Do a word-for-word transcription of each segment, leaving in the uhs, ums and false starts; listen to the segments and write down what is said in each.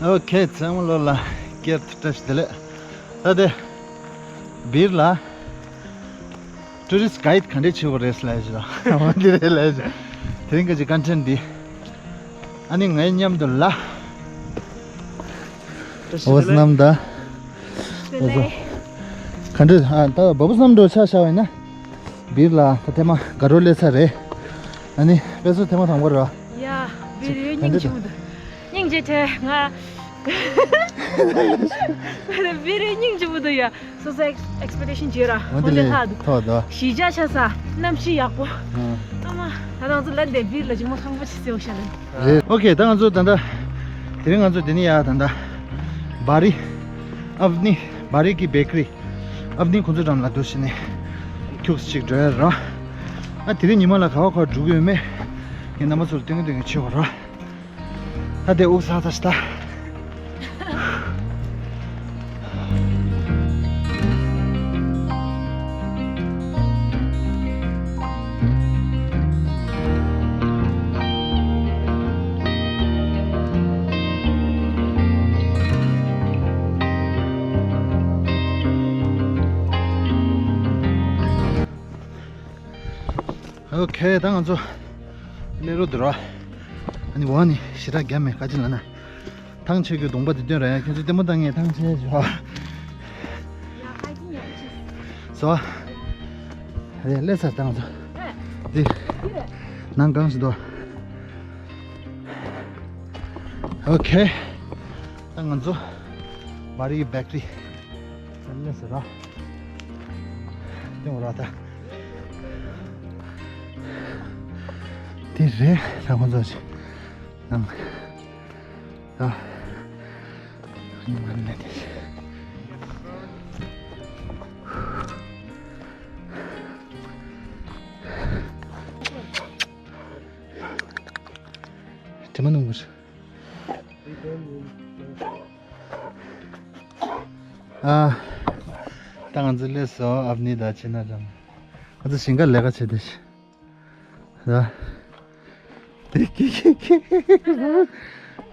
ཨོ་ཁེ། ཚང་མ་ལོ་ལ་སྐྱར་དུ་བཀྲ་ཤིས་བདེ་ལེགས། ད་དེ་སྦིར་ལ་ཊུ་རི་སི་ཊི་གྷའིཌ་ག་འདྲས་བྱེད་དགོས་རེད་ལབ་ཞིག་ལ་འོ་འདི་རེད་ལབ་ཞིག་དེ་རིང་གི་ཅིག་ཀོན་ཊེན་ཊི་འདི། ཨ་ནི་ངའི་མཉམ་དུ་ལ། ཨོ་སྣམ་ད། བདེ་ལེགས། ག་འདྲས་ཨ་ད་བ་བུ་སྣམ་འགྲོ་ཆ་བཞག་པ་ཡིན་ན། སྦིར་ལ་ད་ཐེངས་མ་དགའ་སྤྲོ་སླེབས་ཚར་རེད། ཨ་ནི་དཔེ་སྲོལ་ཐེངས་མ་དང་པོ་རེད་བ། ཡ། སྦིར་ཡོད་སྙིང་རྗེ་མོ་འདུག་སྙིང་རྗེ་ཐལ་ང་། སྦིར་ཡོད་སྙིང་རྗེ་མོ་འདུག་ཡ། སོ་སོ་ཨེག་སི་པེག་ཊེ་ཤན་བྱས་ར། འོ་འོ་དེ་དེ་ལས་ལྷག་འདུག་ཐོག་འདུག་གཞིས་ཆགས་ཆགས་ས། གནམ་གཤིས་ཡག་པོ། ཨ་མ། ད་ང་ཚོ་ལ་འདས་སྦིར་ལ་ཅིག་མ་ཁང་པ་ཅིག་བཟོས་ཤག་ལ། རེད། ཨོ་ཁེ། ད་ང་ཚོ་ད་ལྟ་དེ་རིང་ང་ཚོ་དེ་ནས་ཡ་ད་ལྟ་བ་རི་ཨབ་ནི་བ་རི་གི་བེ་ཀ་རི་ཨབ་ནི་ཁོང་ཚོ་འགྲམ་ལ་འགྲོ་བྱས་ནས་ཁྱུག་ཙམ་ཅིག་འགྲོ་ཡ་ར། ཨ་དེ་རིང་ཉི་མ་ལ་ག་བ་ག་བ་འགྲོ་གི་ཡོད་མེད་ངས་རྣམ་པ་ཚོར་སྟོན་གི་སྟོན་གི་བྱེད་དགོས་ར། ད་དེ་དབུགས་ཚ་ཚ་ཞིག་ད། ཨོ་ཁེ། ད་ང་ཚོ་སླེབས་རོགས་འདུག་ར། ཨ་ནི་འོག་ནས་ཞེ་དྲག་རྒྱབ་མེད། ག་ཅི་ལབ་ན། ཐང་ཆད་རྒྱུ་གདོང་པ་དེ་སྟོན་ར་ཡ། ཁྱེད་ཚོ་ལྟད་མོ་ལྟ་མཁན་ཐང་ཆད་བྱོས། སོ། རེད། སླེབས་ཚར། ད་ང་ཚོ་འདི་ནང་གང་ཞིག་འདུག་ཨོ་ཁེ། ད་ང་ཚོ་བ་རི་བེ་ཀ་རི་སླེབས་ཚར་ར། སྟོན་ར་ད། དེ་རེད། ད་ཁོང་ཚོ་ཞིག་ནང་། ད། ཉི་མ་ནས་དེ། དྲི་མ་ནུ་མོ། ཨ། ད་ང་ཚོ་སླེབས་སོང་། ཨབ་ནི་དང་ཆི་ན་འགྲམ། ང་ཚོ་ཞིང་ཁ་ལས་ཀ་བྱེད་དེ། ཡ།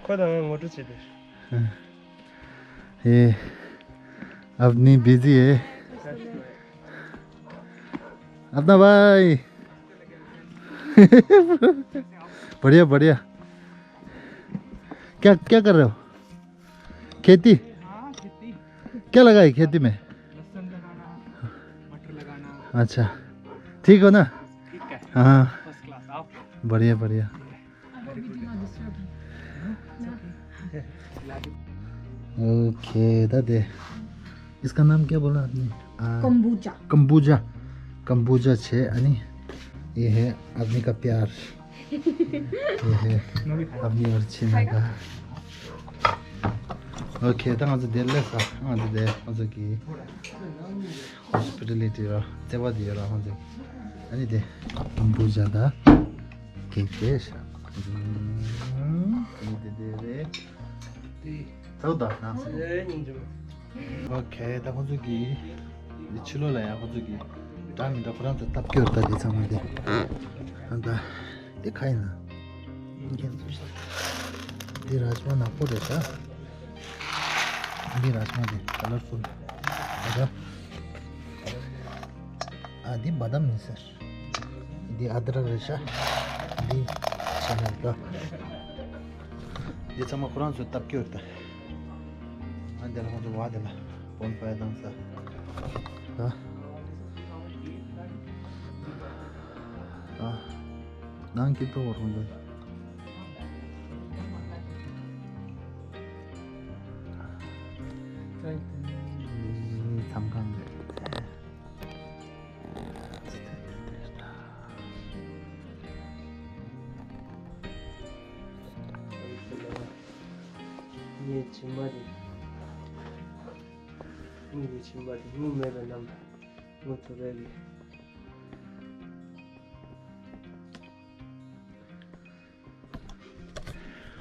ཁོ་དང་ངོ་སྤྲོད་བྱེད་དེ། ए, अपनी बिजी है। अपना भाई। बढ़िया, बढ़िया। क्या, क्या कर रहे हो? खेती? हाँ, खेती। क्या लगा है खेती में? लहसुन लगाना, मटर लगाना। अच्छा, ठीक हो ना? ठीक है। हाँ। First class. आओ। बढ़िया, बढ़िया। ओके दादे। इसका नाम क्या बोला आपने? आ, कम्बुजा। कम्बुजा। कम्बुजा छे, अनि ये है आदमी का प्यार। ये है अपनी और छीना का। ओके, ད་ང་ཚོ་འདིར་སླེབས་སོང་། ང་ཚོ་འདིར་ང་ཚོ་གི་ཧོ་སི་པི་ཊ་ལི་ཊི་ར་བརྩེ་བ་འདི་ཡོད་ར། ང་ཚོ་གི་ཨ་ནི་དེ་ཨམ་བུ་ཇ་ད་ཀེག་དེ་ཤ། ཨ་ནི་དེ་དེ་རེད། ཚ་བོ་ད་ནང་སེ། ཨོ་ཁེ། ད་ཁོང་ཚོ་གི་འདི་ཕྱི་ལོགས་ལ་ཡང་ཁོང་ཚོ་གི་འདྲ་མི་འདྲ་ཁོ་རང་ཚོ་སྟབས་སྐྱོར་ད་འདི་ཚང་མ་འདི། ཨ་ད་འདི་ག་ཡིན་ན། འདི་ར་ཇ་མ་ནག་པོ་རེད་ད། འདི་ར་ཇ་མ་འདི་ཀ་ལར་ཕུལ། ད་ད། ཨ་འདི་བ་དམ་ཡིན་ཟེར། འདི་ཨ་དྲག་རེད་ཤག་འདི་ཆེ་ན་ད། འདི་ཚང་མ་ཁོ་རང་ཚོའི་སྟབས་སྐྱོར་ད། ཨ་འདི་ལ་ཁོང་ཚོ་བ་འདི་ལ་བོན་ཕ་ཡར་བཏང་ས། ད། ད། ནང་གི་ཐོག་ཁོང་ཚོ། མཚམས་ཁང་རེད། ངའི་སྦྱིན་པ་དེ། ངའི་སྦྱིན་པ་དེ་དངུལ་མེད་པའི་རྣམ་པ། དངུལ་ཐོབ་པའི་གི།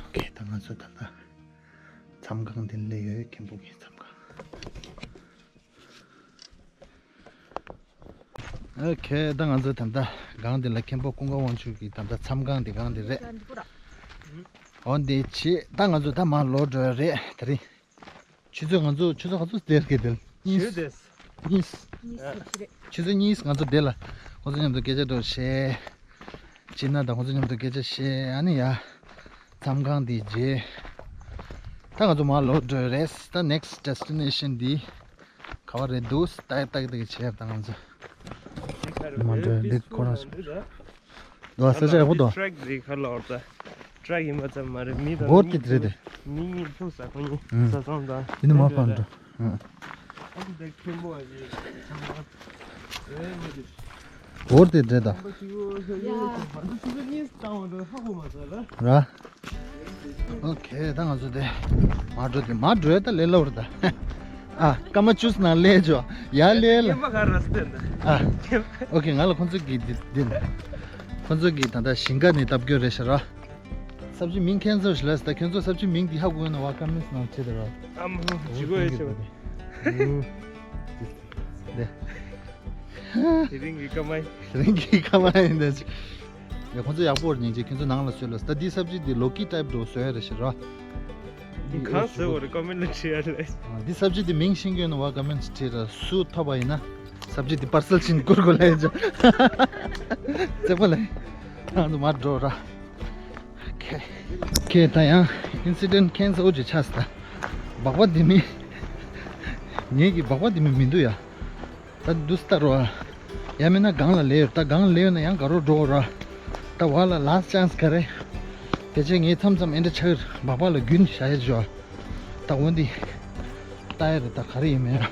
ཨོ་ཁེ། ད་ང་ཚོ་ད་ལྟ་མཚམས་ཁང་དེ་སླེབས་ཡོད། མཁན་པོ་གི་མཚམས་ཁང་། ཨོ་ཁེ། ད་ང་ཚོ་ད་ལྟ་སྒང་འདི་ལ་མཁན་པོ་ཀུན་དགའ་དབང་ཕྱུག་གི་ད་ལྟ་མཚམས་ཁང་འདི་སྒང་འདི་རེད། འོ་འདི་བྱེད། ད་ང་ཚོ་ད་མར་ལོག་འགྲོ་ཡ་རེད། དེ་རིང་ཆུ་ཚོད་ང་ཚོ་ཆུ་ཚོད་ག་ཚོད་དེར་གི་དེར་གཉིས། ཆུ་དེས། གཉིས། ཆུ་ཚོད་གཉིས་ང་ཚོ་དེ་ལ་ཁོང་ཚོ་མཉམ་དུ་སྐད་ཆ་འགྲོ་བྱས། ཅི་ན་ད་ཁོང་ཚོ་མཉམ་དུ་སྐད་ཆ་བཤད། ཨ་ནི་ཡ། མཚམས་ཁང་འདི་མཇལ། ད་ང་ཚོ་མར་ལོག་འགྲོ་ཡ་རེད། ད་next destination འདི་ག་བ་རེད་འདུག་ཏག་ཏག་ཏག་བྱས་ད་ང་ཚོ་མར་འགྲོ་ཡ་འདི་ཁོ་རང་ཚོ། འདུག་ས་ཆ་ཡག་པོ་འདུག་ཊ་རེག་རེད་ཁ་ལོར་ད། ཊ་རེག་ཡིན་པ་ཙམ་མ་རེད། མི་དང་བོར་མི་ཏི་དེ་རེད་དེ། མི་གཉིས་ཐུག་ས་ཁོ་གཉིས་ཨང་། ས་མཚམས་དང་། དེ་ནི་མ་དེ་འདྲ་པར་རེད། འགྲོ་ཨང་། ཨ་ཁུ་དེ་ཁེམ་པོ་ཨ་ཅེ་ཚང་མ་རེད་མ་དེ། བོར་ཏི་དེ་རེད་ད། ཁམ་པ་ཆུ་བོ་ཤོ་ཡོད་ཡ། ཚང་མ་དུ་ཆུ་ཚོད་གཉིས་བཏང་བ་འགྲོ་ཧ་གོ་མ་ཚར་ལ། ར། ཨོ་ཁེ། ད་ང་ཚོ་དེ་མར་འགྲོ་དེ་མར་འགྲོ་ཡ་ད་ལས་སླ་པོ་རེད་ད། ཨ། སྐར་མ་བཅུ་ནང་སླེབས་ཆོག་ཡར་སླེབས་ལ། ཨ། ཨོ་ཁེ། ང་ལ་ཁོང་ཚོ་གིས་འདི་འདི། ཁོང་ཚོ་གིས་ད་ལྟ་ཞིང་ཁ་ནས་བཏབ་རྒྱུ་རེད་ཤག་ར། སབ་ཇི་མིང་ཁྱེད་ཚོ་ཞིག་ལ་ད་ཁྱེད་ཚོ་སབ་ཇི་མིང་འདི་ཧ་གོ་ཡོད་ན་བ་ཀ་མེན་ནང་བྲིས་ད་ར། ཨ་མ་ཇི་གོ་ཡོད་ཤག་འདི། དེ་རིང་གི་ཀ་མ་ཡིན། དེ་རིང་གི་ཀ་མ་ཡིན་ད་ཅི། ཡ་ཁོང་ཚོ་ཡག་པོ་རེད། སྙིང་རྗེ། ཁྱེད་ཚོ་ནང་ལ་བཟོས་ལ། ད་འདི་སབ་ཇི་འདི་ལོ་ཀི་ཊའིབ་འདྲ་བོ་བཟོས་ཡ་རེད་ཤག་ར། འདི་གང་བཟོས་པ་རེད། ཀོ་མེན་ཊི་ལ་བྲིས་ཡ་རེད། ཨ། འདི་སབ་ཇི་འདི་མིང་ཤེས་ཀྱི་ཡོད་ན་བ་ཀོ་མེན་ཊི་བྲིས་ར། སུ་ཐོབ་པ་ཡིན་ན་སབ་ཇི་འདི་པར་སལ་ཕྱིན་བསྐུར་དགོས་ལབ་ཡ་ཅོ། རྩེག་པ་ལ་ང་ཚོ་མར་འགྲོ་ར། ཨོ་ཁེ། ཁེ། ད་ཡང་ཨིན་སི་ཌེན་ཊི་ཁྱད་མཚར་པོ་ཅིག་ཆགས་སོང་ད། སྦག་སྦག་འདི་མི། ངེད་ཀྱི་སྦག་སྦག་འདི་མི་མི་འདུག་ཡ། ད་འདུག་སེ་ལྟ་རོགས། ཡང་མིན་ན་སྒང་ལ་སླེབས་ཡོད། ད་སྒང་ལ་སླེབས་ཡོད་ན་ཡང་དགའ་རོགས་འགྲོ་ར། ད་བ་ལ་ལཱ་སི་ཊི་ཅན་སི་ག་རེ། ཕལ་ཆེར་ངས་མཚམས་མཚམས་ཨེ་འདྲ་ཆགས་ཀྱི་རེད། སྦག་སྦག་ལ་རྒྱུན་བཞག་ཡ་ཅོ། ད་འོ་འདི། ལྟ་ཡ་རེད་ད་ག་རེ་ཡིན་མིན་ར།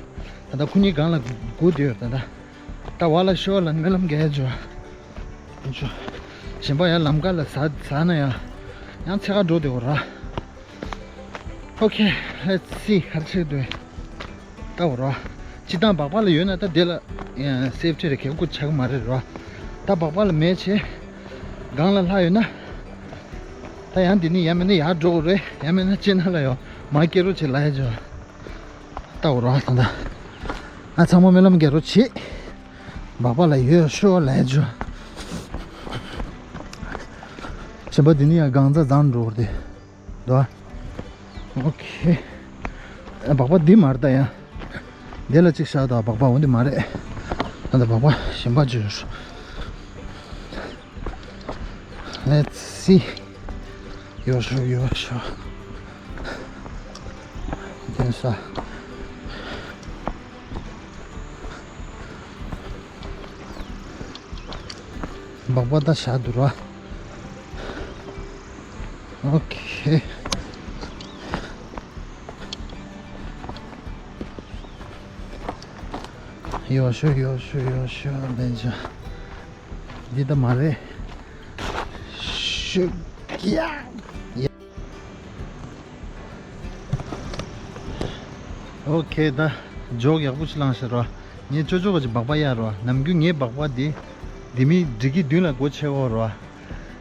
ད་ད་ཁོ་གཉིས་སྒང་ལ་སྒུག་བསྡད་ཡོད་ད་ད། ད་བ་ལ་ཤོར་ལ་སྨོན་ལམ་རྒྱག་ཡ་ཅོ། ཅོ། གཞན་པ་ཡང་ལམ་ཁ་ལ་ཟ་ཟ་ན་ཡང་། ཡང་འཚོལ་ག་འགྲོ་བསྡད་ཡོད་ར། ཨོ་ཁེ། ལེཊ་སི་སི་ག་རེ་བྱེད་ཀྱི་འདུག་ལྟ་བ་རོ། སྤྱིར་བཏང་སྦག་སྦག་ལ་ཡོད་ན་ད་དེ་ལ་སེབ་ཊི་རེད། གལ་དགོས་ཆགས་ཀྱི་མ་རེད་རོ། ད་སྦག་སྦག་ལ་མེད་བྱས། སྒང་ལ་ལྷག་ཡོད་ན། ད་ཡང་འདི་ནས་ཡང་མིན་ན་ཡར་འགྲོ་དགོས་རེད། ཡང་མིན་ན་ལྕེ་ན་ལ་ཡོད་མ་སྐྱེ་རོགས་བྱེད་ལབ་ཡ་ཅོ། ལྟ་བ་རོ་ད་ད། ང་ཚང་མ་སྨོན་ལམ་རྒྱག་རོགས་བྱེད། སྦག་སྦག་ལ་ཡོད་ཤོག་ལབ་ཡ་ཅོ། གཞན་པ་འདི་ནས་ཡང་སྒང་རྩ་བརྫངས་འགྲོ་དགོས་རེད། འདུག་ཨ། ཨོ་ཁེ། སྦག་སྦག་འདི་མ་རེད་ད་ཡ། འདི་ལ་གཅིག་བཞག་དང་སྦག་སྦག་འོ་འདི་མ་རེད། ད་ལྟ་སྦག་སྦག་གཞན་པ་ཅིག་ཡོད། ལེཊ་སི་སི། ཡོད་ཤོག་ཡོད་ཤོག་དེ་ས། སྦག་སྦག་ད་བཞག་འདུག་ར། ཨོ་ཁེ། ཡོད་ཤོག་ཡོད་ཤོག་ཡོད་ཤོག་ལེན་བྱ། འདི་ད་མ་རེད། ཤུག་ཡ། ཨོ་ཁེ། ད་ཇོག་ཡག་པོ་ཅིག་བླངས་ཤག་རོ། ངས་ཅོ་ཅོ་ག་ཅིག་སྦག་སྦག་གཡར་རོ། ནམ་རྒྱུན་ངའི་སྦག་སྦག་འདི་ལྡེ་མིག་ལྡེ་གུ་མདུན་ལ་སྒོ་ཕྱེ་གོ་རོ།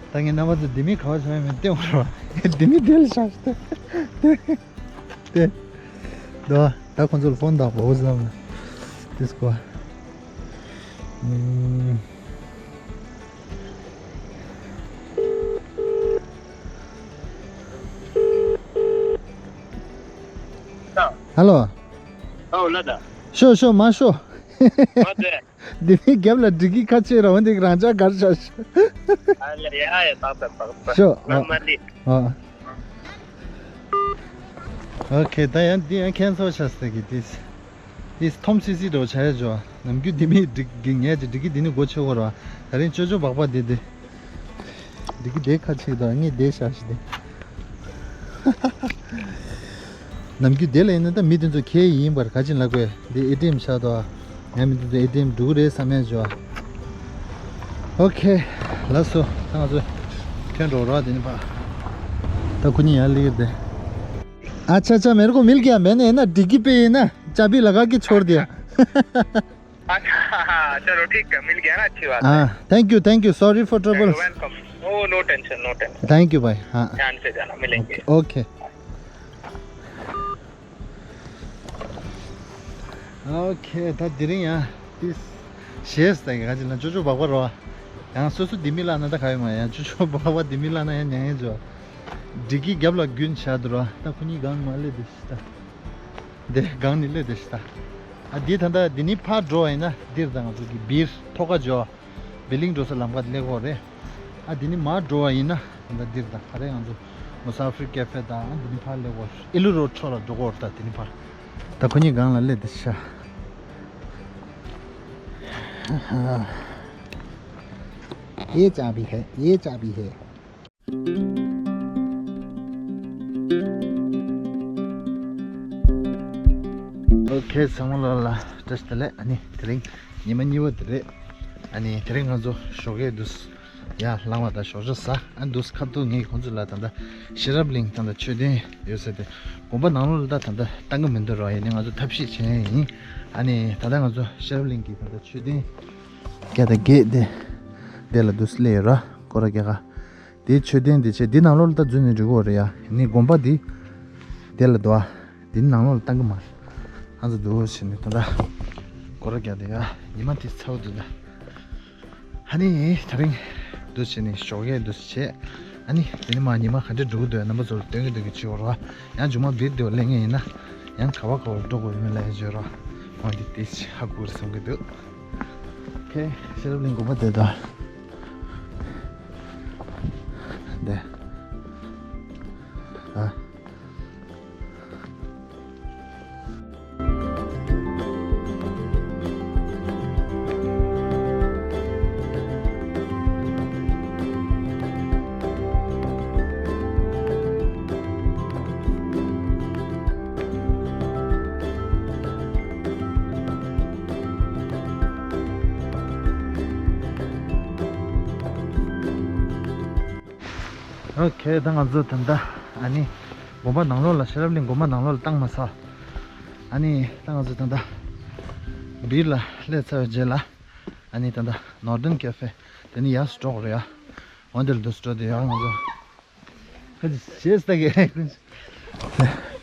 ད་ངས་རྣམ་པ་ཚོ་ལྡེ་མིག་ག་པར་བྱུང་ཡོད་མེད་བལྟས་འོང་རོ། ལྡེ་མིག་འདི་ལ་བཞག་ཤག་ཏེ། ཏེ། ད་ད་ཁོང་ཚོ་ལ་ཕོན་བཏང་བ་འོ་ཙམ་ལ། དེ་སྐོར། ཨུམ། ཧ་ལོ། ཨོ་ལ་ད། ཤོ་ཤོ་མ་ཤོ། མ་དེ། འདི་ནི་རྒྱབ་ལ་འགྲིག་གི་ཁ་ཕྱེ་ར་འོན་ཏེ་རང་ཅག་གར་བཞག་ཤོ། ཨ་ལ་ཡ་ཡ་ཏག་ཏག་ཏག་ཏག་ཤོ། ཨ། མ་ལི། ཨ། ཨོ་ཁེ། ད་ཡང་འདི་ཡང་ཁེན་སལ་བྱས་ཟེར་གི་དེ། དེ་ཐོམ་སི་སི་འགྲོ་བྱ་ཡ་ཇོ། ནམ་རྒྱུན་དེ་མིན་འགྲིག་གི་ངས་ཀྱི་འགྲིག་གི་དེ་ནི་སྒོ་ཕྱེ་གོ་ར། ད་རིང་ཅོ་ཅོ་སྦག་སྦག་དེ་དེ། འགྲིག་གི་དེ་ཁ་ཕྱེ་དང་ངས་དེ་བཞག་ཤི་དེ། ནམ་རྒྱུན་དེ་ལ་ཡིན་ན་ད་མི་དེ་ཚོ་ཁྱེད་ཡིན་པར་ག་ཅིན་ལབ་དགོས། འདི་ཨེ་ཊི་ཨེམ་ཤག་དོ། ང་མི་དེ་ཚོ་ཨེ་ཊི་ཨེམ་འགྲོ་གི་རེད་བསམ་ཡ་ཇོ། ཨོ་ཁེ། ལགས་སོ། ད་ང་ཚོ་ཐོན་འགྲོ་ར་དེ་ནི་ཕ། ད་ཁོ་གཉིས་ཡར་སླེབས་ཀྱི་རེད། अच्छा, अच्छा, मेरे को मिल गया। मैंने, है ना, डिग्गी पे, है ना, चाबी लगा के छोड़ दिया। अच्छा, चलो ठीक है, मिल गया ना, अच्छी बात है। हाँ, thank you, thank you, sorry for trouble। Welcome। O, no tension, no tension। Thank you भाई। हाँ। ध्यान से जाना, मिलेंगे। ओके। ཨོ་ཁེ། ད་དེ་རིང་ཡང་ཏིས་ཞེས་ད་ག་ཅི་ལ་ཅོ་ཅོ་སྦག་སྦག་རོ། ཡང་སོ་སོ་ལྡེ་མིག་ལ་ན་ད་ག་ཡོད་མ། ཡང་ཅོ་ཅོ་སྦག་སྦག་ལྡེ་མིག་ལ་ན་ཡང་ཉན་ཡང་ཇོ། འགྲིག་གི་རྒྱབ་ལ་རྒྱུན་བྱ་འདུག་ར། ད་ཁོ་གཉིས་སྒང་མ་སླེབས་དེ་ཤི་ད། འདི་སྒང་ནས་སླེབས་དེ་ཤི་ད། ཨ་འདི་ད་ལྟ་འདི་ནི་ཕར་འགྲོ་བ་ཡིན་ན་འདིར་ད་ང་ཚོ་གི་བིར་ཐོག་ཁ་འཇོ། བི་ལིང་འགྲོ་ས་ལམ་ཁ་སླེབས་ཀྱི་ཡོད་རེད། ཨ་འདི་ནི་མར་འགྲོ་བ་ཡིན་ན་ད་ལྟ་འདིར་ད་ག་རེ་ང་ཚོ་མུ་སཱ་ཧྥིར་ཀེ་ཧྥེ་ད་ཨ་འདི་ནི་ཕར་སླེབས་ཀྱི་ཡོད་རེད། ཨི་ལུ་རོ་ཁྲོད་ལ་འགྲོ་གི་ཡོད་རེད། ད་འདི་ནི་ཕར། ད་ཁོ་གཉིས་སྒང་ལ་སླེབས་དེ་ཤི། ये चाबी है, ये चाबी है। ཨོ་ཁེ། ཚང་མ་ལ་ལ་བཀྲ་ཤིས་བདེ་ལེགས། ཨ་ནི་དེ་རིང་ཉི་མ་གཉིས་པ་དེ་རེད། ཨ་ནི་དེ་རིང་ང་ཚོ་ཞོགས་ཀས་འདུག་ཡར་ལངས་པ་དང་ཞོགས་ཇ་ཟ། ཨ་འདུག་ཁ་ཐུག་ངས་ཁོང་ཚོ་ལ་ད་ལྟ་ཤེས་རབ་གླིང་ད་ལྟ་མཆོད་རྟེན་ཡོད་ས་དེ་དགོན་པ་ནང་ལོགས་ལ་ད་ད་ལྟ་བཏང་གི་མི་འདུག་ར། ཡིན་ནའི་ང་ཚོ་ཐབས་ཤེས་བྱས་ཡིན། ཨ་ནི་ད་ལྟ་ང་ཚོ་ཤེས་རབ་གླིང་གི་ད་ལྟ་མཆོད་རྟེན་བརྒྱ་དང་བརྒྱད་དེ་དེ་ལ་འདུག་སླེབས་ཡོད་ར། སྐོར་ར་རྒྱག་ག་དེའི་མཆོད་རྟེན་དེ་བྱས་འདི་ནང་ལོགས་ལ་ད་འཛུལ་ནས་འགྲོ་གི་ཡོད་རེད་ཡ། ནི་དགོན་པ་འདི་དེ་ལ་འདུག་ཨ། འདི་ནང་ལོགས་ལ་བཏང་གི་མ་རེད། ང་ཚོ་འདུག་བྱས་ནས་ད་ལྟ་སྐོར་ར་རྒྱག་དེ་ཡ། ཉི་མ་དེ་ཚ་བོ་འདུག་ད། ཨ་ནི་དེ་རིང་འདུག་བྱས་ནས་ཞོགས་ཀས་འདུག་བྱས། ཨ་ནི་དེ་ནི་མ་ཉི་མ་ག་འདྲ་འགྲོ་གི་འདུག་རྣམ་པ་ཚོར་སྟོན་གི་འདུག་གི་བྱེད་འོར་བ། ཡང་མཇུག་མ་བིར་དེ་བ་སླེབས་ངེས་ཡིན་ན་ཡང་ག་བ་ག་བར་འགྲོ་དགོས་ཡོད་མེད་ལ་ཡང་བརྗོད་རོགས། འོན་ཏེ་དེ་ཧ་གོ་རེད་བསམ་གི་འདུག་ཁེ། ཤེས་རབ་གླིང་དགོན་པ་དེ་དང་། དེ། ཨ། ཨོ་ཁེ། ད་ང་ཚོ་ད་ལྟ་ཨ་ནི་དགོན་པ་ནང་ལོགས་ལ་ཤེས་རབ་གླིང་དགོན་པ་ནང་ལོགས་ལ་བཏང་མ་ཚར། ཨ་ནི་ད་ང་ཚོ་ད་ལྟ་བིར་ལ་སླེབས་ཚར་བའི་རྗེས་ལ་ཨ་ནི་ད་ལྟ་ནོར་དན་ཀེ་ཧྥེ་དེ་ནི་ཡར་སུ་འགྲོ་དགོས་རེད་ཡ། འོན་ཏེ་ལ་འདུག་སུ་འགྲོ་དེ་ཡ་ང་ཚོ། ཁ་ཅིག་ཞེས་ལྟ་གི་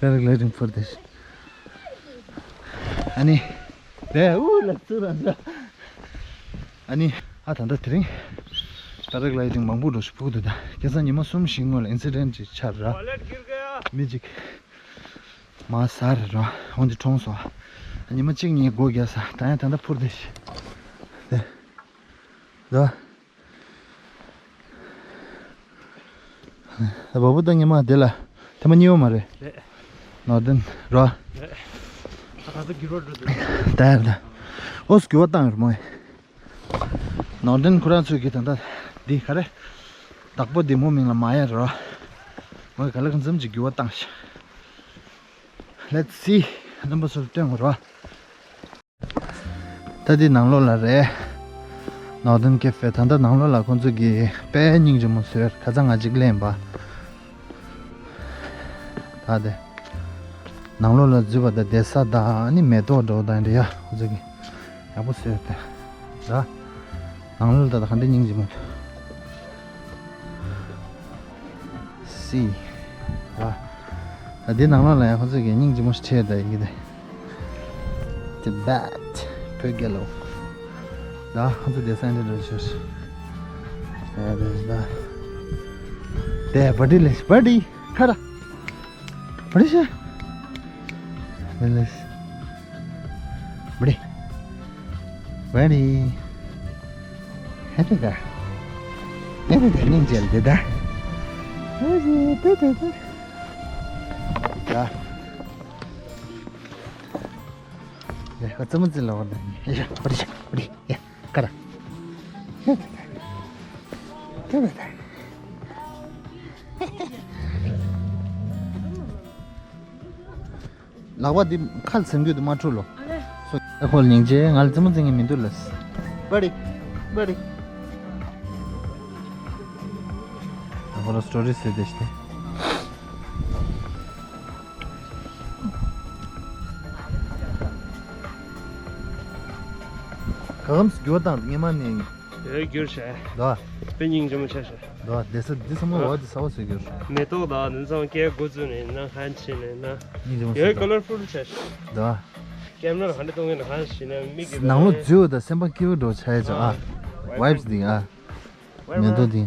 པེ་ར་གི་ལའི་ཌིང་ཕུར་དེ། ཨ་ནི། དེ་འུ་ལ་ཚུར་ར་འདྲ། ཨ་ནི། ཨ་ད་ལྟ་དེ་རིང་པེ་ར་གི་ལའི་ཌིང་མང་པོ་འགྲོ་ཞིག་ཕུག་འདུག་ད་ཁ་སང་ཉི་མ་གསུམ་བཞི་སྔོན་ལ་ཨིན་སི་ཌེན་ཊི་ཅིག་ཆགས་ར། མི་ཅིག་མར་ཟ་རེད་ར། འོན་ཏེ་གྲོངས་སོང་། ཉི་མ་གཅིག་གཉིས་སྒོ་རྒྱག་ས་ད་ཡང་ད་ལྟ་འཕུར་བསྡད་ཤག་དེ། ད། ད་བ་བུ་ད་ཉི་མ་དེ་ལ་ཐེངས་མ་གཉིས་པ་མ་རེད། རེད། ནོར་དན་རོ། རེད། ད་ག་ཚོད་འགྱུར་བ་འགྲོ་འདུག་ད་ཡར་ད། ཨོ་སི་འགྱུར་བ་བཏང་ཡོད་རེད་མོ། ནོར་དན་ཁོ་རང་ཚོས་ཀྱི་ད་ལྟ་འདི་ག་རེ། བདག་པོ་འདི་མོ་མིང་ལ་མ་ཡར་རོ། མོས་ག་ལེ་ག་འཛམ་གྱི་འགྱུར་བ་བཏང་ཤག Let's see. རྣམ་པ་ཚོར་སྟོན་དགོས་རོ། ད་འདི་ནང་ལོགས་ལ་རེད། ནོར་དན་ཀེ་ཧྥེ། ད་ལྟ་ནང་ལོགས་ལ་ཁོང་ཚོ་གིས་དཔེ་སྙིང་རྗེ་མོ་བཟོས། ཁ་སང་ང་གཅིག་གླེང་པ། ད་དེ། ནང་ལོགས་ལ་འཛུལ་བ་དང་བསྡད་ས་དང་ཨ་ནི་མེ་ཏོག་འདྲ་བོ་དང་འདྲ་ཡ་ཁོང་ཚོ་གིས་ཡག་པོ་བཟོས་ཏེ། ད། ནང་ལོགས་ལ་ད་ག་འདྲ་སྙིང་རྗེ་མོ་འདུག་སི། ད། ད་འདི་ནང་ལོགས་ལ་ཡང་ཁོང་ཚོ་གིས་སྙིང་རྗེ་མོ་ཞིག་བྱས་ད་ཡིན་གྱི་རེད། Tibet བོད་རྒྱལ་ལོ། ད་ཁོང་ཚོ་བསྡད་ས་འདི་འདྲ་ཞིག་ད་དེ་ད། དེ་བ་ཌི་ལེ་བ་ཌི་ཁ་ར། བ་ཌི་ཤ། བ་ཌི་ལེ། བ་ཌི། བ་ཌི། ཧེ་ཏེ་ད། ཧེ་ཏེ་ད་སྙིང་རྗེ་ལ་དེ་ད། ཨོ་ཞེ་ཏེ་ཏེ་ཏེ། ད། ཡ་ཁ་ཙི་མ་ཙི་ལ་བ་ན་ཡ་བ་ཌི་ཤ་བ་ཌི་ཡ་ཁ་ར། ཧེ་ཏེ་ད། ཧེ་ཏེ་ད། ལག་པ་འདི་ཁ་ལ་འཛིན་རྒྱུ་དེ་མ་འཁྲུལ་ལོ། སོ་ཁོ་ལ་སྙིང་རྗེ། ང་ལ་རྩེད་མོ་རྩེ་མཁན་མི་འདུག་ལ། བ་ཌི། བ་ཌི། ཁོ་ལ་སི་ཊོ་རི་ཟེར་དེ་ཤི་ཏེ། ག་གམ་སི་འགྱུར་བ་བཏང་སྔས་མ་ནས། ཡོད་འགྱུར་བྱས། ད། དཔེ་སྙིང་རྗེ་མོ་ཆགས་ཤག་ད་བསྡད་ས་འདི་ཚང་མ་འོ་དེ་ས་བ་ཟེར་གྱི་རེད། མེ་ཏོག་དང་འདི་ཚང་སྐྱེ་འགོ་བཙུགས་ནས་ན་ཧན་ཕྱིན་ནས་ན། སྙིང་རྗེ་མོ་ཡོད་ཟེར་ཀ་ལར་ཕུལ་ཆགས་ཤག་ད། ཀེམ་ར་ལ་ག་འདྲ་གཏོང་གི་ན་ཧན་ཕྱིན་ན་མིག་གི་ནང་ལོགས་འཛུལ་བ་དང་སེམས་པ་སྐྱིད་པོ་འགྲོ་ཆགས་ཡ་ཅག་ཨ། ཝའི་བྷི་སི་འདི་ཨ། མེ་ཏོག་འདི།